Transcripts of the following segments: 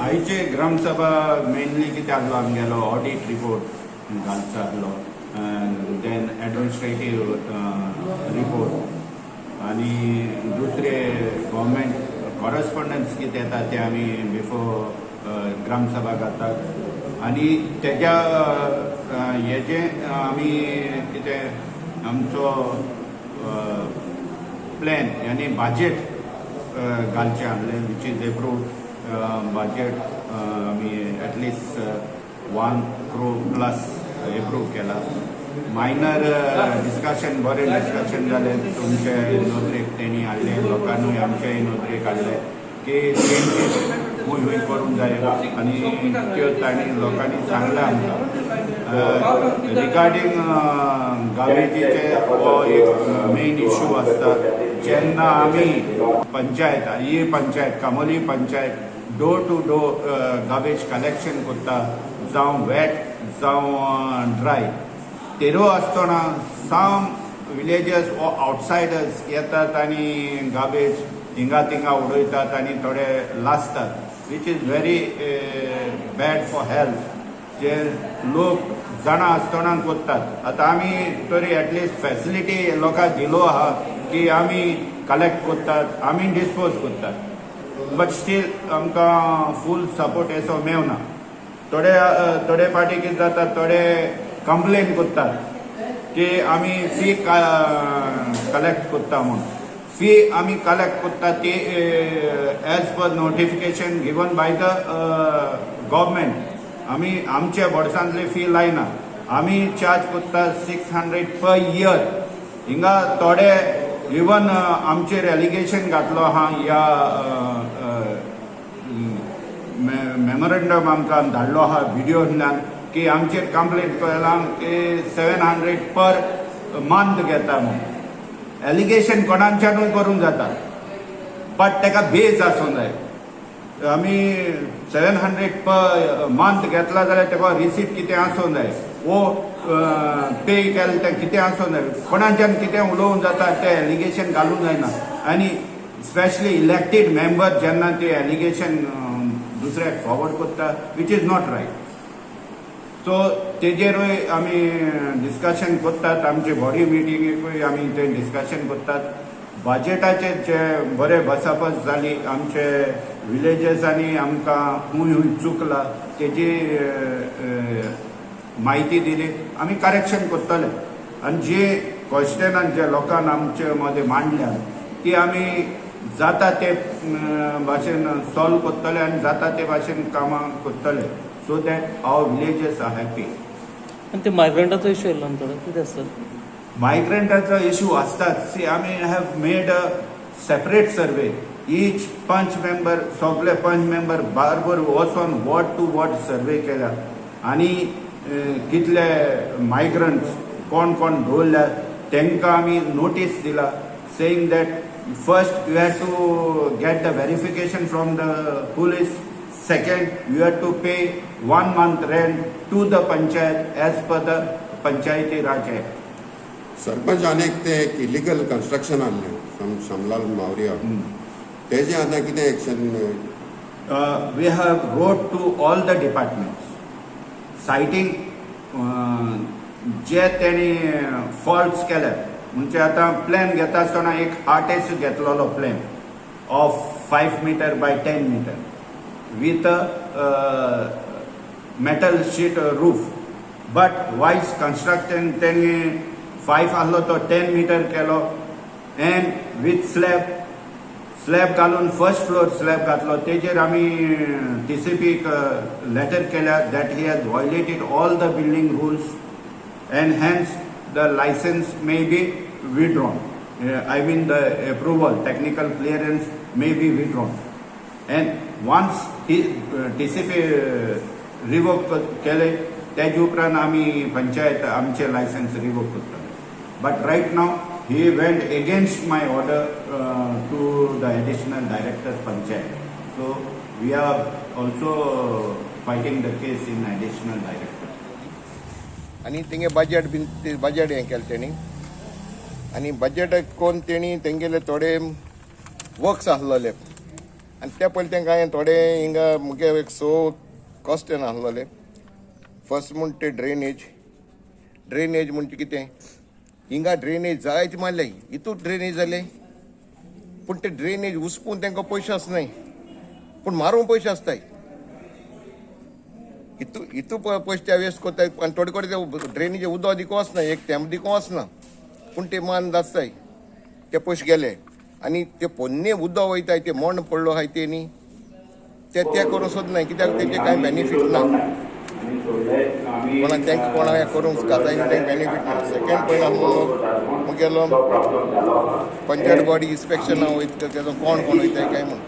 आयचे ग्रामसभा मेनली कितें आहलो, आमगेलो ऑडिट रिपोर्ट घालचो आहलो, then administrative report आनी दुसरे गव्हर्मेंट कॉरस्पॉन्डन्स कितें येता ते आमी बिफोर ग्रामसभा घालतात. आनी तेज्या हेजे आमी कितें आमचो प्लॅन यानी बजेट घालचें आहलें, which is approve budget. आमी at least 1 crore plus approve केला. मायनर डिस्कशन, बरें डिस्कशन जालें. तुमचे नदरेक तेणी हाडलें, लोकांनूय आमच्याय नदरेक हाडलें की चेंजीस खूंय खूंय करूंक जाय आनी त्यो तांणी लोकांनी सांगलें आमकां. रिगार्डींग गार्बेजीचे, हो एक मेन इशू आसता. जेन्ना आमी पंचायत, ही panchayat, कामोली panchayat door to door garbage collection करता, जावं वेट जावं ड्राय, तेरो आसतना सम विलेजर्स वो आउटसायडर्स येतात आनी गार्बेज हिंगा थिंगा उडयतात आनी थोडे लासतात, which is very bad for health, जे लोक जाणा आसतना करतात. आतां आमी तरी एटलिस्ट फॅसिलिटी लोकांक दिलो आहा की आमी कलेक्ट करतात, आमी डिस्पोज करतात, बट स्टील आमकां फूल सपोर्ट असो मेवना. थोडे थोडे पाटी कितें जाता, थोडे कंप्लेन करतात की आमी फी कलेक्ट करता म्हूण. फी आमी कलेक्ट करता ती as per notification given by the government. आमी आमच्या बोर्सांतली फी लायना. आमी चार्ज करता 600 पर इयर. हिंगा थोडे इवन आमचेर एलिगेशन घातलो आहा, ह्या मेमोरंडम आमकां धाडलो आहा विडियोंतल्यान की आमचेर कंप्लेंट केलां की 700 पर मंथ घेता म्हूण. एलिगेशन कोणाच्यानूय करूंक जाता, बट ताका बेज आसूंक जाय. आमी 700 पर मंथ घेतला जाल्यार ताका रिसीट कितें आसूंक जाय, वो पे केलें तें कितें आसूंक जाय. कोणाच्यान कितें उलोवंक जाता, तें एलिगेशन घालूंक जायना. आनी स्पेशली इलेक्टेड मेंबर जेन्ना ते एलिगेशन दुसऱ्याक फॉरवर्ड करता, which is not right. So तेजेरूय आमी डिस्कशन करतात. आमचे बॉडी मिटिंगेकूय आमी ते डिस्कशन करतात. बजेटाचेर जे बरे बसाबस जाली, आमचे विलेजर्सांनी आमकां खूंय खूंय चुकला तेजी म्हायती दिली. आमी करेक्शन करतले आनी जी क्वेश्चनां जे लोकांक आमचे मदें मांडल्या ती आमी जाता ते भाशेन सॉल्व करतले आनी जाता ते भाशेन कामां करतले, so that our villagers are happy. आनी ते मायग्रंटाचो इश्यू येयल्लो न्हू थोडो, कितें आसता? मायग्रंटाचो इशू आसतात. सी, आमी have made a separate survey. Each panch member, सगळे पंच मेंबर बारबर वचोन वॉर्ड टू वॉर्ड सर्वे केल्या आनी कितले मायग्रंट्स कोण कोण दवरल्या, तांकां आमी नोटीस दिला, saying that first you have to get the verification from the police, second you have to pay one month rent to the panchayat as per the Panchayati Raj Act. Sarpanch, आनी एक ते एक illegal construction आहलें शमलाल मावरिया, तेजें आतां कितें action? We have wrote to all the departments citing जे तेणी faults केल्यात. म्हणजे आतां प्लॅन घेता आसतना एक आर्टिस्ट घेतलेलो plan of 5 meter by 10 meter with metal sheet roof, but while construction तेणी 5 आहलो तो 10 मिटर केलो एंड विथ स्लॅब, स्लॅब घालून फर्स्ट फ्लोर स्लॅब घातलो. तेजेर आमी टीसीपीक लेटर केल्या that he has violated all the building rules and hence the license may be withdrawn, I mean, the approval, technical clearance may be withdrawn. And once he TCP revoke केले, तेजे उपरांत आमी पंचायत आमचे licence revoke करतले. But right now he went against my order to the additional director panchayat, so we are also fighting the case in additional director. आनी तेंगे budget बीन ते बजेट हें केलें तेणी आनी बजेट कोन्न तेणी तेंगेले थोडे वर्क्स आसलेले. आनी ते पयलीं तांकां हांवें थोडे हिंगा मुगे एक 6 क्वेश्चन आसलोले. फर्स्ट म्हण ते ड्रेनेज, ड्रेनेज म्हणजे कितें, हिंगा ड्रेनेज जायते मारले, हितूंत ड्रेनेज जाले, पूण ते ड्रेनेज उसपून तांकां पयशे आसनाय, पूण मारूंक पयशे आसताय. हितू पयशे ते वेस्ट करताय आनी थोडे कडेन ते ड्रेनीचे उदक दिको वचना, एक तेंप दिको वचना, पूण ते मान आसताय, ते पयशे गेले. आनी ते पोन्ने उदक वयताय, ते मण पडलो आहाय ते न्ही, ते ते करूंक सोदनाय, कित्याक तेंचे कांय बेनिफीट ना, कोणाक तांकां कोणाक करूंक जाताय न्ही, तांकां बेनिफीट ना. सेकेंड पॉयंट आसलो मुगेलो पंचायत बॉडी इन्स्पेक्शना वयता, तेजो कोण कोण वयताय काय म्हूण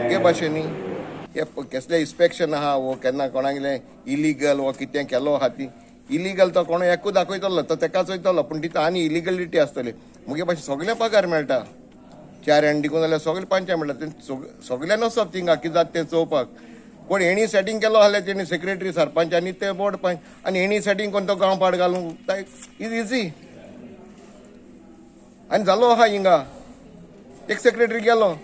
मुगे भाशेन न्ही, हे कसलें इन्स्पेक्शन आहा वो केन्ना कोणागेलें इलिगल वो कितें केलो आहा ती इलिगल तो कोण एकूच दाखयतलो, तो तेकाच वयतलो, पूण तितून आनी इलिगलिटी आसतली. मुगे भाशेन सगळें पगार मेळटा, 4 आनी दिकून जाल्यार सगळें 5 मेळटा, सगळ्यां वचप थिंगा कितें जाता तें चोवपाक. कोण हेणी सेटींग केलो जाल्यार तेणी सेक्रेटरी सरपंच आनी ते बोर्ड पंच आनी हेणी सेटींग करून तो गांव पाड घालूंक is easy. आनी जालो आहा हिंगा एक सेक्रेटरी गेलो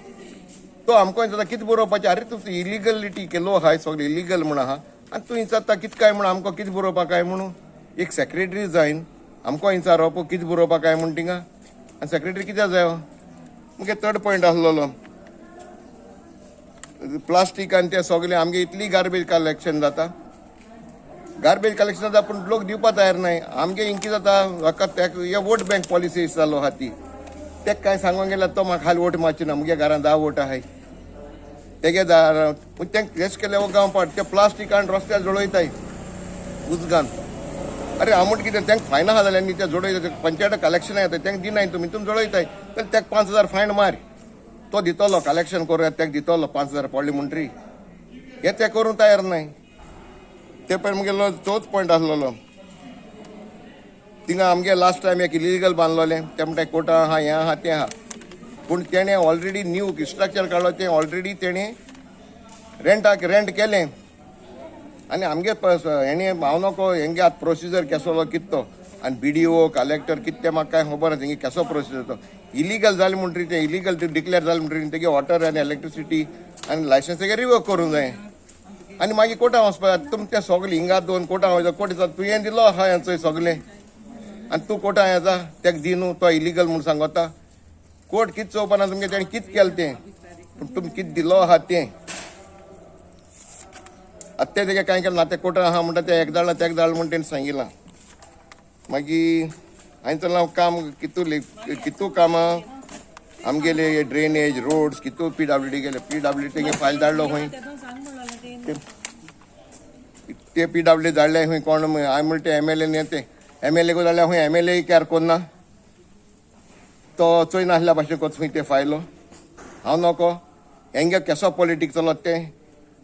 तो आमकां विचारता कितें बरोवपाचें, आरे तूं इलिगलिटी केलो आहाय, सगळें इलिगल म्हूण आहा आनी तूं विचारता कितें काय म्हूण, आमकां कितें बरोवपाक काय म्हणून. एक सेक्रेटरी जायन आमकां विचारप कितें बरोवपाक काय म्हूण थिंगा, आनी सेक्रेटरी कित्याक जायो. मुगे थर्ड पॉयंट आसलेलो प्लास्टीक आनी ते सगळें आमगे इतली गार्बेज कलेक्शन जाता, गार्बेज कलेक्शन जाता पूण लोक दिवपा तयार नाय. आमगे हिंग कितें जाता, हे वोट बँक पॉलिसी जालो आहा ती, तेका कांय सांगोंक गेल्यार तो म्हाका खाली वोट मारची ना, मुगे घरान 10 वोट आहाय तेगे दार, पूण तेंक हेच केलें हो गांव पाट ते प्लास्टीक आनी रस्त्यार जळयताय उजगान. अरे हांव म्हणटा कितें तेंक फायन आहा जाल्यार न्ही ते जळयता, पंचायत कलेक्शन येता तेंक दिनाय तुमी, तुमी जळयताय जाल्यार तेका 5,000 फायन मार, तो दितलो कलेक्शन करून तेका दितलो 5,000 पडले म्हणटरी, हे ते करूंक तयार नाय. ते पळय मुगेलो चवथ पॉयंट आसलेलो थिंगा आमगे लास्ट टायम एक इलिगल बांदलोलें, ते म्हणटा कोटा आहा, हें आहा, तें आहा, पूण तेणें ऑलरेडी न्यू स्ट्रक्चर काडलो, तें ऑलरेडी तेणें रेंटाक रेंट केलें. आनी आमगे हेणें हांव नको हेंगे आतां प्रोसिजर केसलो कितें तो, आनी BDO collector कितें तें म्हाका कांय खबर ना तेंगे केसो प्रोसिजर तो. इलिगल जालें म्हणटरी तें इलिगल डिक्लेर जालें म्हणटरी तेगे वॉटर आनी इलेक्ट्रिसिटी आनी लायसन्स तेगे रिवोक करूंक जाय. आनी मागीर कोर्टां वचपाक जाय, तुमी तें सगळें हिंगा दोन कोर्टां वयता, कोर्ट दिता तुवें दिलो आहा हेंचो सगळें आनी तूं कोर्टां येता तेका दी न्हू, तो इलिगल म्हूण सांगता. कोर्ट कितें चोवपाना तुमगे तेणें कितें केलें तें, पूण तुमी कितें दिलो आहा तें. आतां तें तेगे कांय केलें ना, तें कोर्टां आहा म्हणटा तें एक धाडलां तेका धाडलां म्हूण तेणें सांगिलां. मागीर हांवें चल्लां काम कितू कितू कामां आमगेले ड्रेनेज रोड्स कितू PWD गेले, PWD तेंगे फायल धाडलो खंय, ते PWD धाडले खंय कोण हांवें म्हणटा ते MLA न्ही, ते MLA को धाडल्या खंय, MLA care कोन्ना तो चोय नासल्या भाशेन कोत खंय ते फायलो. हांव नको हेंगे केसो पॉलिटिक्स चलत तें,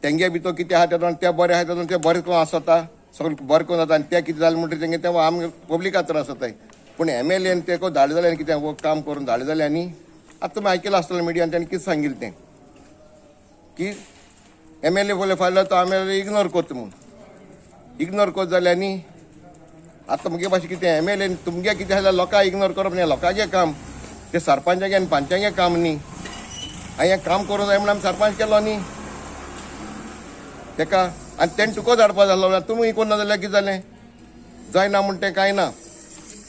तेंगे भितर कितें आहा तेतून ते बरें आहा तेतून ते बरें करून आसता, सगळें बरें करून जाता आनी तें कितें जालें म्हणटरीर तेंगे तें आमगे पब्लिका त्रास जाताय. पूण MLA ते धाडले जाल्यार कितें काम करून धाडले जाल्यार न्ही, आतां तुमी आयकलां आसतलें मिडियान तेणें कितें सांगिल्लें तें की MLA पयलें फायलो तो MLA ignore करता म्हूण, इग्नोर करत जाल्यार न्ही आतां मुगे भाशेन कितें MLA तुमगे कितें जाल्यार लोकांक इग्नोर करप न्ही, लोकांचें काम तें सरपंचागें आनी पंचांगें काम न्ही. हांवें हें काम करूंक जाय म्हूण आमी सरपंच केलो न्ही तेका, आनी तेणें तुका धाडपा जालो, तुमी कोण ना जाल्यार कितें जालें, जायना म्हूण तें कांय ना.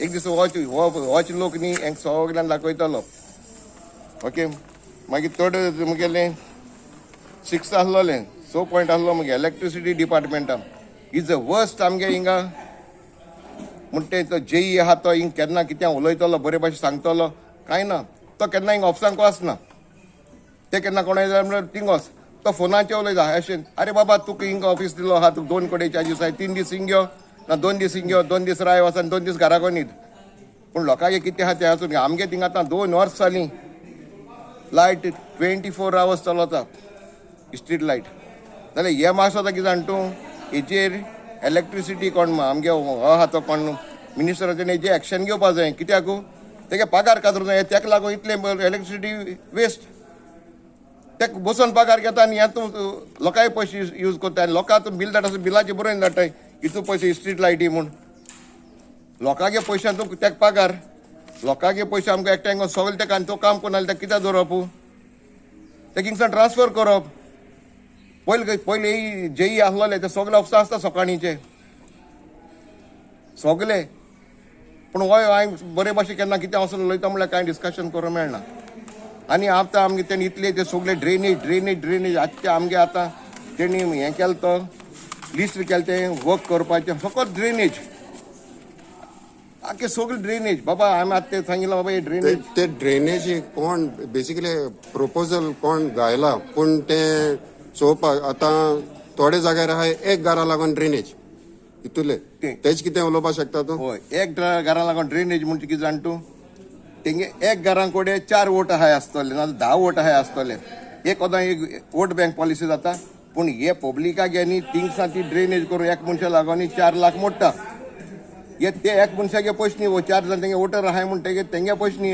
एक दीस होच लोक न्ही हेंक सगळ्यान दाखयतलो. ओके, मागीर थर्ड मुगेलें 6 आसलोलें, 6 पॉयंट आसलो मुगे इलेक्ट्रिसिटी डिपार्टमेंटान is a worst आमगे हिंगा. म्हणटे तो JE आहा तो हिंग केन्ना कितें उलयतलो बरे भाशेन सांगतलो कांय ना, तो केन्ना हिंग ऑफिसांक वचना, ते केन्ना कोणाय जाय म्हणल्यार थिंग वच, तो फोनाचेर उलयता अशें, अरे बाबा तुका हिंग ऑफिस दिलो आहा, तुका 2 कडेन चार्जीस आहाय, 3 दीस हिंग यो ना 2 दीस हिंग यो, 2 दीस राय वच आनी 2 दीस घरा न्हीद. पूण लोकांक कितें आहा तें आसून आमगे थिंग आतां 2 वर्स जालीं लायट 24 आवर्स चलता स्ट्रीट लायट. जाल्यार हे मातसो आतां कितें जाण तूं हेजेर इलेक्ट्रिसिटी कोण आमगे हो आहा तो कोण मिनिस्टराचेर हेजेर एक्शन घेवपा जाय, कित्याक तेगे पगार कातरूंक जाय, तेका लागून इतलें इलेक्ट्रिसिटी वेस्ट, तेका बसून पगार घेता आनी हें तूं लोकांय पयशे यूज करता आनी लोकांक तूं बील धाडटा, बिलाचेर बरोवन धाडटाय इतू पयशे स्ट्रीट लायटी म्हूण. लोकांगे पयशे तूं तेका पगार, लोकांगे पयशे आमकां एकठांय सगळें तेका आनी तो काम करना जाल्यार तेका कित्याक दवरप. ते किंगसान ट्रान्सफर करप. पयले पयले जेई आसलोले ते सगळे ऑफिसर आसता सकाळींचे सगळे. पूण हय हांवें बरे भाशेन केन्ना कितें वचून उलयता म्हणल्यार कांय डिस्कशन करूंक मेळना. आनी आतां आमगे तेणी इतले ते सगळे ड्रेनेज ड्रेनेज ड्रेनेज आतां आमगे आतां तेणी हें केलें तो लिस्ट केलें तें वर्क करपाचें फकत ड्रेनेज आख्खे सगळे ड्रेनेज. बाबा आमी आतां ते सांगिल्लें बाबा हे ड्रेनेज ते ड्रेनेज कोण बेसिकली प्रपोजल कोण घायला पूण ते चोवपाक आतां थोडे जाग्यार आहा एक घरा लागून ड्रेनेज इतुले तेच कितें उलोवपाक शकता तूं? हय, एक घरा लागून ड्रेनेज म्हणजे कितें जाण तूं, तेंगे एक घरां कडेन 4 वोट आहाय आसतले नाजाल्यार 10 वोट आहाय आसतले. एक ओदां एक वोट बँक पॉलिसी जाता. पूण हे पब्लिकाक गे न्ही थिंगसां ती ड्रेनेज करून एक मनशा लागून 4 लाख मोडटा. हे ते एक मनशागे पयशे न्ही, वो 4 जाण तेंगे वोटर आहाय म्हणटगीर तेंगे पयशे न्ही.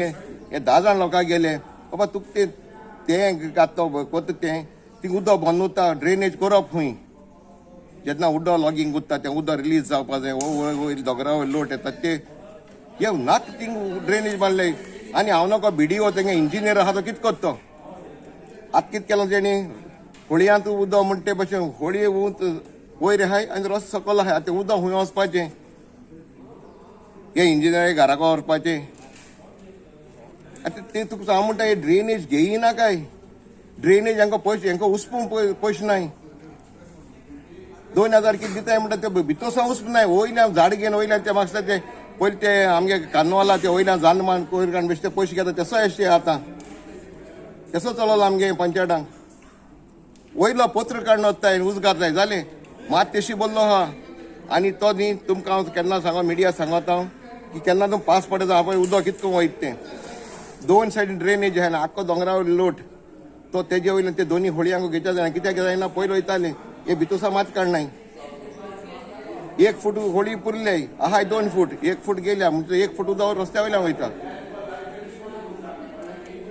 हे 10 जाण लोकांक गेले बाबा तुका तें तो कोत्ता तें थिंग उदक बंद उरता. ड्रेनेज करप खंय जेन्ना उदक लॉगींग उरता तें उदक रिलीज जावपा जाय. वयर दोंगरा वयर लोट येता ते हे नाक थिंग ड्रेनेज बांदले. आनी हांव नको बीडीओ तेंगे इंजिनियर आहा तो कितें करता तो आतां कितें केलां तेणी होळयांत उदक म्हणटे भशेन होळये वयर आहाय आनी रस्तो सकयल आहाय. आतां उदक खंय वचपाचें, हे इंजिनियर घराक व्हरपाचें. आतां ते तुका हांव म्हणटा हे ड्रेनेज घेयना काय ड्रेनेज हांकां पयशे हांकां उसपूंक पयशे नाय. 2000 कितें दिताय म्हणटा ते भितर सावन उसप नाय. वयल्यान झाड घेवन वयल्यान ते म्हाका ते पयलीं ते आमगे कार्नवाला ते वयल्यान झाड मान कोयर काडून बेश्टे पयशे घेता तसो एशे आतां तसो चलोलो आमगे पंचायतांक. वयलो पत्र काडून वताय उजगार जाय जालें मात तेशी बोल्लो आहा. आनी तो न्ही तुमकां हांव केन्ना सांगो मिडिया सांगता हांव की केन्ना तूं पास पडटा पळय उदक कितको वयता तें. 2 सायडीन ड्रेनेज आहा आख्खो दोंगरा वयलो लोट तो तेजे वयल्यान ते दोनी होळयांक घेवच्या जायना. कित्याक जायना पयलीं वयताले हे भितूसा मात काडनाय. 1 फूट होळी पुरले आहाय 2 फूट 1 फूट गेल्या म्हणजे 1 फूट उदक रस्त्या वयल्यान वयता.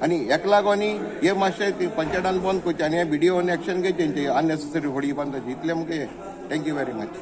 आनी हेका लागून हे मातशें पंचायतान बंद करचें आनी हे बीडीओन एक्शन घेवचें अननेसेसरी होळी बांदपाची. इतलें मुगे. Thank you very much.